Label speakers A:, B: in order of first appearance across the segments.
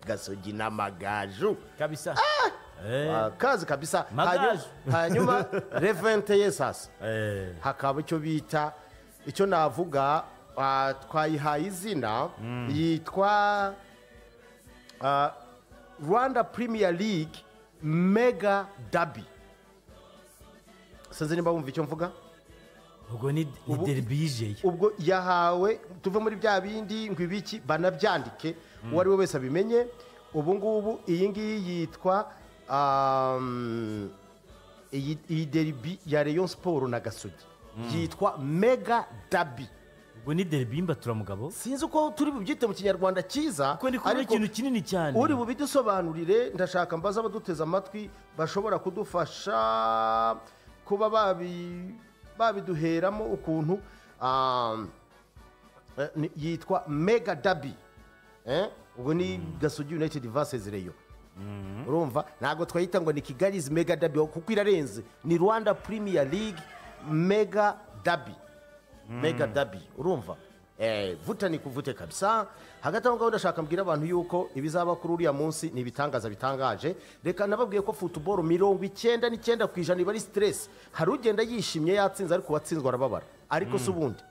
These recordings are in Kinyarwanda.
A: Gasogi n'Amagaju.
B: Kabisa.
A: Kazi kabisa.
B: Magaju.
A: Hanyuma le 21 sasa hakaba icyo bita, icyo navuga, twayihaye izina yitwa Rwanda Premier League Mega Derby. Sinzi nimba wumva icyo mvuga.
B: Ubwo ni derby yijeye.
A: Ubwo yahawe, tuve muri bya bindi ngo ibiki banabyandike, uwo ari we wese abimenye. Ubu ngubu iyi ngiyi yitwa iyi derby ya Rayon Sport na Gasogi yitwa Mega Derby.
B: Ubwo ni derby y'imbaturamugambo.
A: Sinzi uko turi bubyite mu Kinyarwanda cyiza,
B: kuko ndi kubona ikintu kinini cyane.
A: Uri bubidusobanurire, ndashaka mbaza abaduteze amatwi bashobora kudufasha kuba babiduheramo ukuntu yitwa Mega Derby. Ubwo ni Gasogi United vs Rayon. Urumva ntabwo twayita ngo ni Kigali's Mega Derby kuko irarenze, ni Rwanda Premier League Mega Derby. Mega Derby, urumva vuta ni kuvute kabisa. Hagati aho ngaho ndashaka mbwira abantu yuko ibizaba kuri uriya munsi ni ibitangaza bitangaje. Reka nababwiye ko football 99% iba ari stress. Hari ugenda yishimye yatsinze, ariko uwatsinzwe arababara. Ariko se ubundi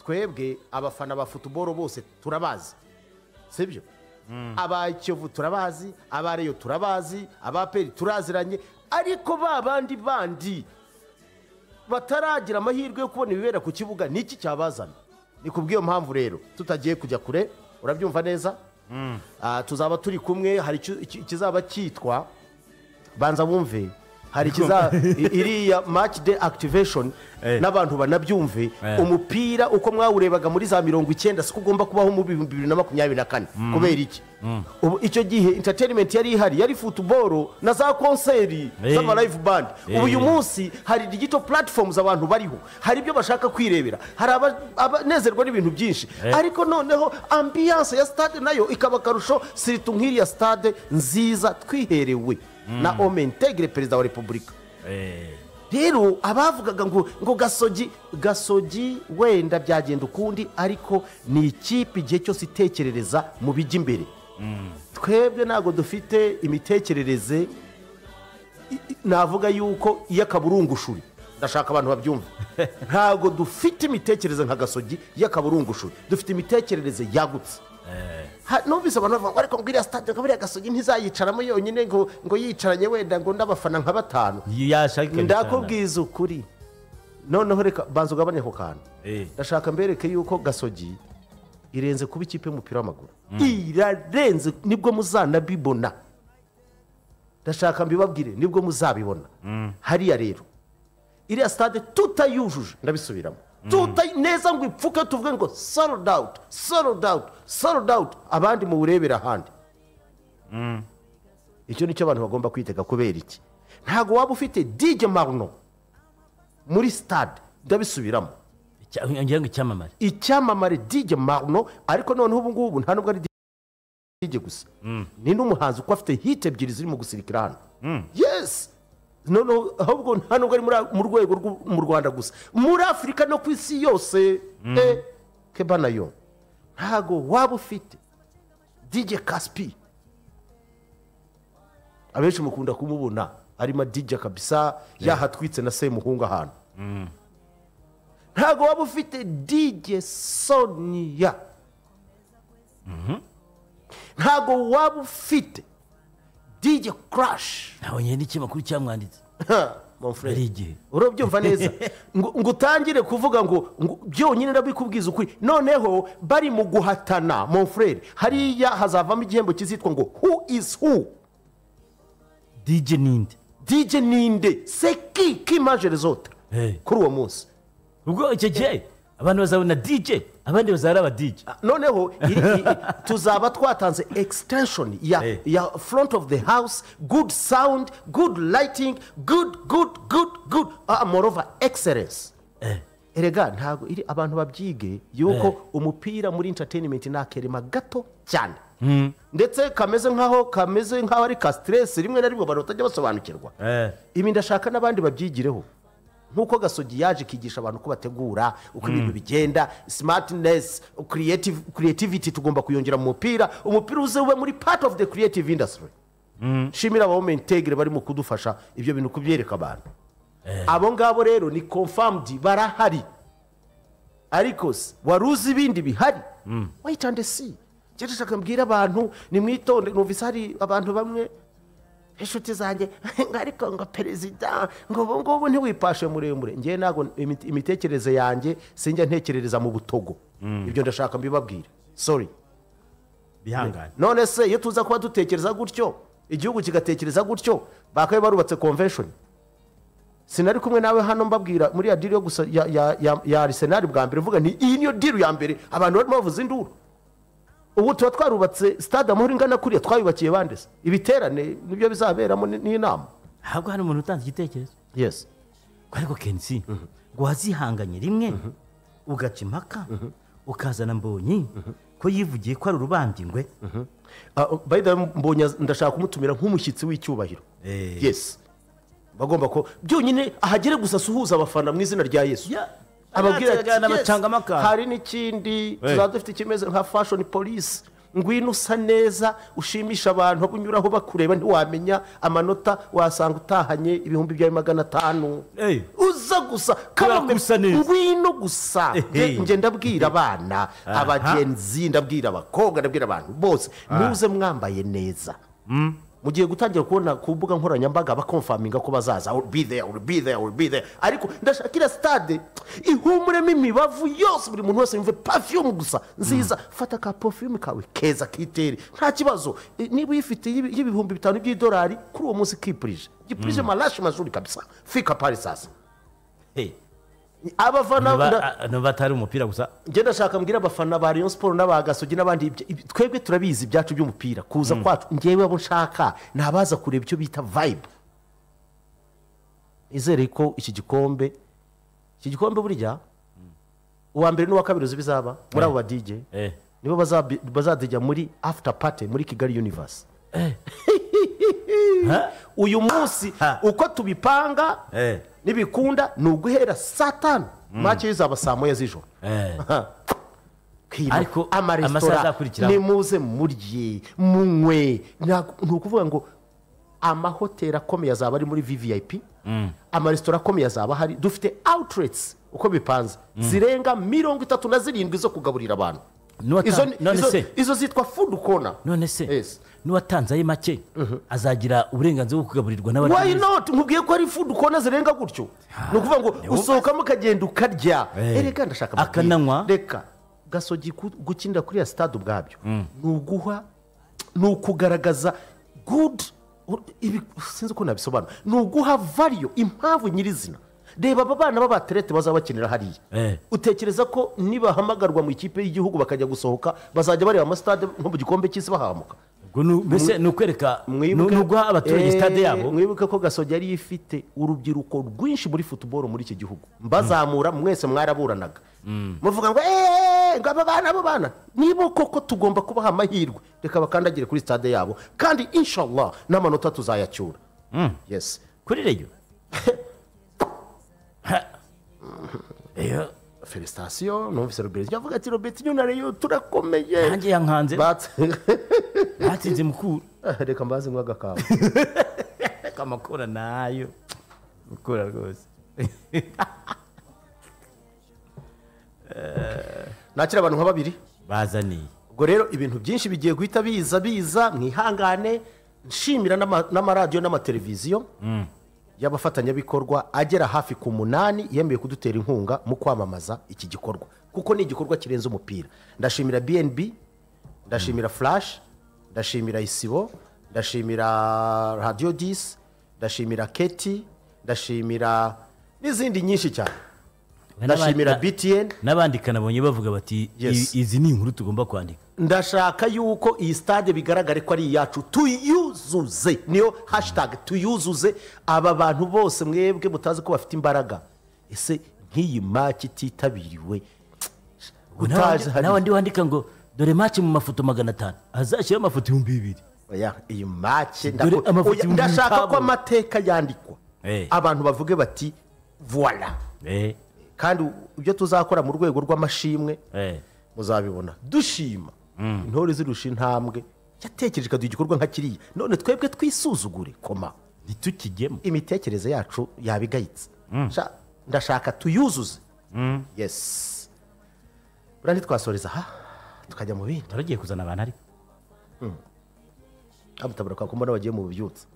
A: twebwe abafana ba football bose turabazi, sibyo? Aba Kiyovu turabazi, aba Rayon turabazi, aba Peri turaziranye, ariko ba bandi bataragira amahirwe yo kubona ibibera ku kibuga niki cyabazana. Ni kubw'iyo mpamvu rero tutagiye kujya kure, urabyumva neza. Tuzaba turi kumwe, hari ikizaba cyitwa, banza bumve, hari ikiza iriya match day activation, n'abantu banabyumve. Umupira uko mwawurebaga muri za 90 siko ugomba kubaho mu 2024. Kubera iki? Ubu icyo gihe entertainment yari ihari, yari football na za concert z'ama live band. Ubu uyu munsi hari digital platforms abantu bariho, hari ibyo bashaka kwirebera, hari abanezerwa n'ibintu byinshi. Ariko noneho ambiance ya stade nayo ikaba karusho, siritu nk'iriya stade nziza twiherewe na homme integre perezida wa Repubulika. Rero abavugaga ngo Gasogi wenda byagenda ukundi, ariko ni ikipe igihe cyose itekerereza mu bijya imbere. Twebwe ntabwo dufite imitekerereze navuga yuko iy'akaburungushuri. Ndashaka abantu babyumve. Ntabwo dufite imitekerereze nka Gasogi y'akaburungushuri, dufite imitekerereze yagutse. Numvise abantu bavuga ariko ngo iriya stade ngo buriya Gasogi ntizayicaramo yonyine, ngo yicaranye wenda ngo ndabafana nka batanu. Ndakubwiza ukuri. Noneho reka banza ugabanye ako kantu. Ndashaka mbereke yuko Gasogi irenze kuba ikipe y'umupira w'amaguru. Irarenze, nibwo muzanabibona. Ndashaka mbibabwire, nibwo muzabibona. Hariya rero iriya stade tutayujuje, ndabisubiramo, neza ngo ipfuke tuvuge ngo sold out, sold out, sold out, abandi mu burebera ahandi. Icyo nicyo abantu bagomba kwitega. Kubera iki? Ntago waba ufite DJ Marno muri stade, ndabisubiramo, icyamamare DJ Marno. Ariko noneho ubu ngubu nta nubwo ari DJ gusa, ni n'umuhanzi uko afite hit ebyiri zirimo gusirikira hano. Yes, noneho ahubwo nta nubwo ari mu rwego mu Rwanda gusa, muri Afurika no ku isi yose. Keba nayo ntago waba ufite DJ Caspi, abenshi mukunda kumubona arimo DJ kabisa, yahatwitse na Semuhungu ahantu. Ntago waba ufite DJ Sonia. Ntago waba ufite DJ Crash.
B: Nabonye n'ikinyamakuru cyamwanditse.
A: Mon frère, urabyumva neza. Ngo utangire kuvuga ngo byonyine ndabikubwiza ukuri. Noneho bari mu guhatana, mon frère, hariya hazavamo igihembo kizitwa ngo who is who.
B: DJ ninde?
A: DJ ninde? C'est qui mange les autres? Kuri uwo munsi.
B: Ubwo icyo gihe abantu bazabona DJ, abandi bazaba aba DJ.
A: Noneho tuzaba twatanze extension ya front of the house, good sound, good lighting, good good good good, moreover excellence. Erega ntago iri abantu babyige yuko umupira muri entertainment nakerema gato cyane. Ndetse kameze nkaho ari ka stress rimwe na rimwe abantu batajya basobanukirwa. Ibi ndashaka n'abandi babyigireho. Nk'uko Gasogi yaje ikigisha abantu uko bategura, uko ibintu bigenda, smartness, creativity tugomba kuyongera mu mupira. Umupira uze ube muri part of the creative industry. Shimira aba women integre barimo kudufasha ibyo bintu kubyereka abantu. Abo ngabo rero ni confirmed barahari. Ariko waruzi ibindi bihari. Wait and see. Ndashaka mbwira abantu nimwitonde, numvise hari abantu bamwe inshuti zanjye ariko ngo perezida ngo ubu ngubu ntiwipashe muremure. Ngewe ntabwo imitekerereze yanjye sinjya ntekerereza mu butogo. Ibyo ndashaka mbibabwira. Sorry.
B: Bihangane.
A: None se iyo tuza kuba dutekereza gutyo, igihugu kigatekereza gutyo, bakabe barubatse convention. Sinari kumwe nawe hano mbabwira muri ya deal yo gusa ya Arsenal bwa mbere, mvuga nti iyi niyo deal ya mbere abantu barimo bavuza induru. Ubu tuba twarubatse stade Amahoro ingana kuriya, twayubakiye bande se? Ibiterane nibyo bizaberamo n'inama.
B: Ahubwo hari umuntu utanze igitekerezo.
A: Yes.
B: Ariko Kensi ngo wazihanganye rimwe ugaca impaka ukazana Mbonyi ko yivugiye ko ari urubambyi ngwe.
A: By the way, Mbonyi ndashaka kumutumira nk'umushyitsi w'icyubahiro. Yes. Bagomba ko byonyine ahagere gusa asuhuza abafana mu izina rya Yesu. Ababwira ati hari n'ikindi tuzaba dufite ikimeze nka fashion police, ngwino usa neza ushimisha abantu unyuraho bakureba ntiwamenya amanota, wasanga utahanye 500,000. Uza gusa ngwino gusa. Nge ndabwira abana abagenzi, ndabwira abakobwa, ndabwira abantu bose, muze mwambaye neza. Mugiye gutangira kubona ku mbuga nkoranyambaga bakonfaminga ko bazaza, I will be there, I will be there, I will be there. Ariko ndashakira stade ihumuremo imibavu yose, buri muntu wese yumve perfume gusa nziza. Fata ka perfume kawe keza kitere, nta kibazo. Niba uyifite y'5,000 by'idolari kuri uwo munsi kipurije gipurije marashi mazuri kabisa. Fika Paris sasa. Abafana
B: batari umupira gusa.
A: Nge ndashaka mbwira abafana ba Rayon Sport n'abagasogi n'abandi, twebwe turabizi ibyacu by'umupira kuza kwacu. Ngewe abo nshaka nabaza kureba icyo bita vibe. Izere ko iki gikombe burya uwa mbere n'uwa kabiri uzi bizaba muri abo ba DJ nibo bazadijya muri after party muri Kigali Universe. Uyu munsi uko tubipanga nibikunda ni uguhera saa 5 match izaba saa 1 z'ijoro.
B: Ariko amasaha akurikira
A: nimuze murye munywe, ni ukuvuga ngo amahoteli akomeye azaba ari muri VVIP, amaresitora akomeye azaba hari. Dufite outlets uko bipanze zirenga 37 zo kugaburira abantu. Izo zitwa food corner.
B: None se n'uwatanze aye make azagira uburenganzira bwo kugaburirwa n'abandi?
A: Why not? Nkubwiye ko ari food corner zirenga gutyo. Ni ukuvuga ngo usohokamo ukagenda ukarya. Erega ndashaka
B: akananywa.
A: Reka Gasogi gukinira kuri ya stade ubwabyo ni uguha, ni ukugaragaza good, sinzi uko nabisobanura, ni uguha value, impamvu nyirizina. Reba aba bana b'abaterete bazabakinira hariya. Utekereza ko nibahamagarwa mu ikipe y'igihugu bakajya gusohoka bazajya bareba amasitade nko mu gikombe cy'isi bahamuka?
B: Mbese ni ukwereka, ni uguha abaturage stade yabo.
A: Mwibuke ko Gasogi yari ifite urubyiruko rwinshi muri football muri iki gihugu. Mbazamura mwese mwaraburanaga muvuga ngo ngo aba bana abo bana. Niba koko tugomba kubaha amahirwe, reka bakandagire kuri stade yabo, kandi inshallah n'amanota tuzayacyura. Yes.
B: Kuri reyo
A: Felicitation, numvise Robert avuga ati Robert na Rayon turakomeye.
B: Nanjye yankanze. Batsinze mukuru.
A: Reka mbaze mwaga kawe.
B: Kamakura nayo. Mukura rwose.
A: Nakira abantu nka babiri
B: bazaniye.
A: Ubwo rero ibintu byinshi bigiye guhita biza mwihangane. Nshimira n'amaradiyo n'amateleviziyo y'abafatanyabikorwa agera hafi ku 8 yemeye kudutera inkunga mu kwamamaza iki gikorwa, kuko ni igikorwa kirenze umupira. Ndashimira BNB, ndashimira Flash, ndashimira Isibo, ndashimira Radio 10, ndashimira Keti, ndashimira n'izindi nyinshi cyane. Ndashimira BTN
B: n'abandi kanabonye bavuga bati izi ni inkuru tugomba kwandika.
A: Ndashaka yuko iyi stade bigaragare ko ari iyacu, tuyuzuze, niyo hashtag tuyuzuze. Aba bantu bose mwebwe mutazi ko bafite imbaraga, ese nk'iyi match ititabiriwe
B: n'abandi wandika ngo dore match mu mafoto 500 azashyira amafoto 2000.
A: Oya, iyi match ndashaka ko amateka yandikwa, abantu bavuge bati Voilà. Kandi ibyo tuzakora mu rwego rw'amashimwe muzabibona dushima intore zirusha intambwe yatekereje ikaduha igikorwa nka kiriya, none twebwe twisuzugure koma
B: ntitukigemo,
A: imitekerereze yacu yabigayitse. Ndashaka tuyuzuze. Yes, buriya ntitwasoreza aha tukajya mu bindi.
B: Turagiye kuzana abantu ariko
A: amutabura kwa kumbona bagiye mu bubyutse.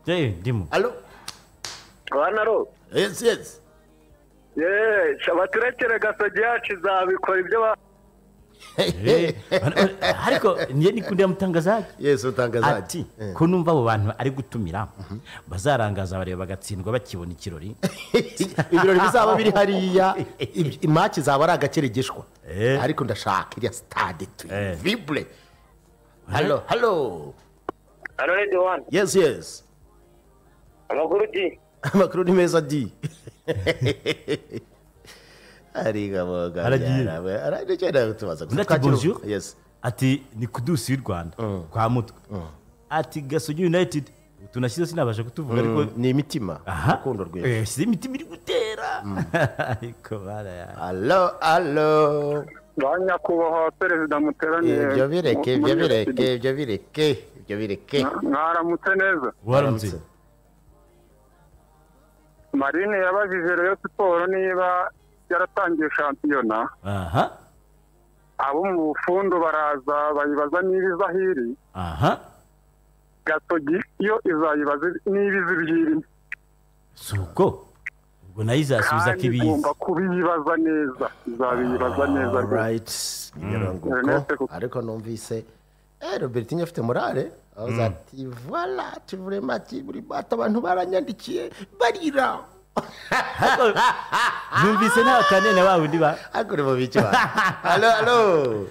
B: Ndimo.
A: Allo
C: Bana.
A: Yes yes.
C: Abaturekere Gasogi yacu izabikora ibyo.
B: Ariko niyo nikundira mutangazaji.
A: Yes, mutangazaji.
B: Ati ko numva abo bantu ari gutumira bazarangaza bareba bagatsindwa bakibona ikirori.
A: Ibirori bizaba biri hariya, imatch zaba ari agakeregeshwa. Ariko ndashaka iriya stade vibre. Hello, hello.
C: Hello Radio 1.
A: Yes, yes.
C: Amakuru di.
A: Amakuru ni meza di.
B: Bonjour. Yes. Ati ni kudusi y'u Rwanda kwa mutwe. Ati Gasogi United tunashyize sinabasha kutuvuga ariko
A: ni imitima urukundo rwe.
B: Si imitima iri gutera. Ariko bara.
A: Allo allo.
D: Banya kubaha perezida muteraniye.
A: Ibyo bireke ibyo bireke ibyo bireke ibyo bireke.
D: Mwaramutse neza.
B: Waramutse.
D: Marine yabajije Rayon Sport niba yaratangiye shampiyona.
B: Aha.
D: Abo mu bufundo baraza bayibaza niba izahiri.
B: Aha.
D: Gasogi yo izayibaza niba izibyiri.
B: Suko ubwo nayo izasubiza kibizi.
D: Igomba kubibaza neza, izabibaza neza.
A: Right. Niranguko. Ariko numvise Robertinho afite morale, avuze ati voilà, tu vraiment ti buri bata abantu baranyandikiye barira.
B: Numvise nta kanene wa wundi ba.
A: Akuri mu biki ba. Allo allo.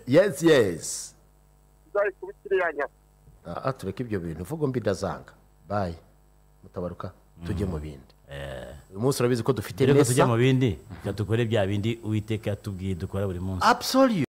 A: Yes yes.
D: Zari kubikiriyanya.
A: Tureke ibyo bintu vugo mbi ndazanga. Bye. Mutabaruka tujye mu bindi. Uyu munsi urabizi ko dufite
B: neza. Tujye mu bindi, reka dukore bya bindi Uwiteka yatubwiye dukora buri munsi.
A: Absolutely.